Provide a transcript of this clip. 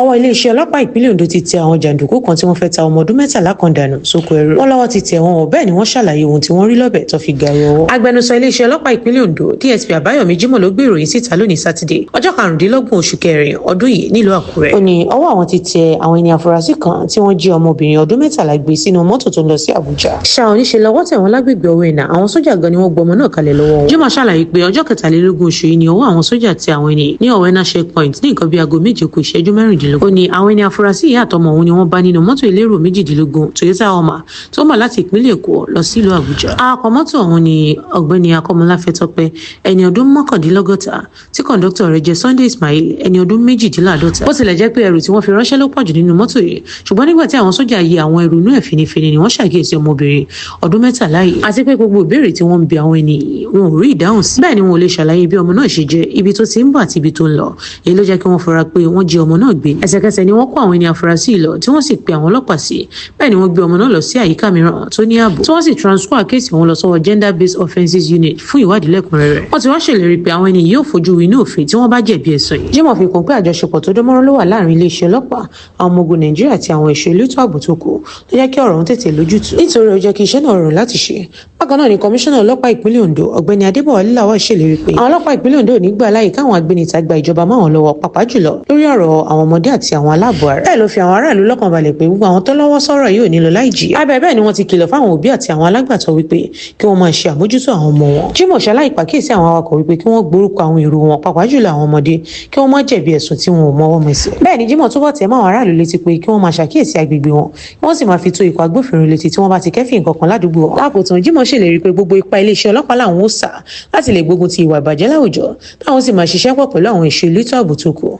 Ọwọ́ iléeṣẹ́ ọlọ́pàá ìpínlẹ̀ Ondo ti tẹ àwọn jàǹdùkú kan tí wọ́n fẹ́ ta ọmọ ọdún 13 kan dànù sóko ẹrú. Wọ́n lọ́wọ́ ti tẹ̀ wọ́n ọ̀, bẹ́ẹ̀ ni wọ́n ṣàlàyé ohun tí wọ́n rí lọ́bẹ̀ tó fi gàrú ọwọ́. Agbẹnusọ iléeṣẹ́ ọlọ́pàá ìpínlẹ̀ Ondo, DSP Àbáyọ̀mí Jimoh, ló gbé ìròyìn síta lónìí, Sátidé, ọjọ́ 25 oṣù kẹrin ọdún yìí, nílùú Àkúrẹ́. Ó ní ọwọ́ àwọn ti tẹ àwọn ẹni afurasí kan tí wọ́n jí ọmọbìnrin ọdún 13 gbé sínú mọ́tò tó ń lọ sí Àbújá. Ṣá oníṣe lọ́wọ́ tẹ̀ wọ́n lágbègbè Ọ̀wẹ́nà. Àwọn sójà gan ni wọ́n gbọmọ náà kalẹ̀ lọ́wọ́ wọn. Jimoh ṣàlàyé pé ọjọ́ 23 oṣù yìí ni ọwọ́ àwọn sójà tẹ àwọn ẹni ní Ọ̀wẹ́nà checkpoint ní nǹkan bíi aago 7 kù ìṣẹ́jú 16. Ó ní àwọn ẹni afurasí ìyá àtọmọ òun ni wọ́n bá nínú mọ́tò elérò 18 Toyota Hummer tó ń bọ̀ láti ìpínlẹ̀ Èkó lọ sílùú Àbújá. Awakọ̀ mọ́tò ọ̀hún ni Ọ̀gbẹ́ni Akọ́mọláfẹ́ Tọ́pẹ́, ẹni ọdún 59, tí kọ̀ǹdọ́tọ̀ rẹ̀ jẹ́ Sunday Ismail, ẹni ọdún 52. Bó tilẹ̀ jẹ́ pé ẹrù tí wọ́n fi ránṣẹ́ ló pọ̀jù nínú mọ́tò yìí, ṣùgbọ́n nígbà tí àwọn sójà yẹ àwọn ẹrù inú ẹ̀ finifini ni wọ́n ṣàkíyèsí ọmọbìnrin ọdún 13 yìí, àti pé gbogbo ìbéèrè tí wọ́n ń bi àwọn ẹni yìí, wọn ò rí ìdáhùn sí. Bẹ́ẹ̀ ni wọn ò lè ṣàlàyé bí ọmọ náà ṣe jẹ́, ibi tó ti ń bọ̀ àti ibi tó ń lọ. Èyí ló jẹ́ kí wọ́n fura pé wọ́n jí ọmọ náà gbé. Ẹsẹ̀kẹsẹ̀ ni wọ́n kó àwọn ẹni afurasí yìí lọ, tí wọ́n sì pe àwọn ọlọ́pàá sí. Bẹ́ẹ̀ ni wọ́n gbé ọmọ náà lọ sí àyíká mìíràn tó ní ààbò, tí wọ́n sì transfer case wọn lọ sọ́wọ́ Gender Based Offences Unit fún ìwádìí lẹ́kùnrẹ́rẹ́. Wọ́n ti wá ṣèlérí pé àwọn ẹni yìí yóò fojú winá òfin tí wọ́n bá jẹ̀bi ẹ̀sùn yìí. Jimoh fi kún pé àjọṣepọ̀ tó dánmọ́rán ló wà láàrin iléeṣẹ́ ọlọ́pàá, àwọn ọmọ ogun Nàìjíríà àti àwọn ẹ̀ṣọ́ elétò ààbò tó kù tó jẹ́ kí ọ̀rọ̀ ọ̀hún tètè lójútùú, nítorí ó jẹ́ kí iṣẹ́ náà rọrùn láti ṣe. Bákan náà ni kọmíṣánná ọlọ́pàá ìpínlẹ̀ Ondo, Ọ̀gbẹ́ni Adébọ̀wálé Lawal, ṣèlérí pé àwọn ọlọ́pàá ìpínlẹ̀ Ondo ò ní gbà láyè káwọn agbẹnita gba ìjọba máwọn lọ́wọ́, pàápàá jùlọ lórí ọ̀rọ̀ àwọn ọmọdé àti àwọn aláàbọ̀ ara. Bẹ́ẹ̀ ló fi àwọn aráàlú lọ́kàn balẹ̀ pé gbogbo àwọn tó lọ́wọ́ sọ́rọ̀ yìí ò ní lọ láì jìyà. Abẹ́ bẹ́ẹ̀ ni wọ́n ti kìlọ̀ fáwọn òbí àti àwọn alágbàtọ́ wípé kí wọ́n máa ṣe àmójútó àwọn ọmọ wọn. Jimoh ṣaláì pàkíyèsí àwọn awakọ̀ wípé kí wọ́n gbórúkọ àwọn èrò wọn, pàápàá jùlọ àwọn ọmọdé, kí wọ́n má jẹ̀bi ẹ̀sùn tí wọn ò mọwọ́ mẹsẹ̀. Bẹ́ẹ̀ ni Jimoh túbọ̀ tẹ̀ mọ́ àwọn aráàlú létí pé kí wọ́n máa ṣàkíyèsí agbègbè wọn, kí wọ́n sì máa fi tó ikọ̀ agbófinró létí tí wọ́n bá ti kẹ́fìn nǹkan kan ládùúgbò wọn. Lákòótán, Jimoh ṣèlérí pé gbogbo ipa iléeṣẹ́ ọlọ́pàá làwọn ó sà láti lè gbógun ti ìwà ìbàjẹ́ láwùjọ, táwọn sì máa ṣiṣẹ́ pọ̀ pẹ̀lú àwọn ẹ̀ṣọ́ elétò ààbò tó kù.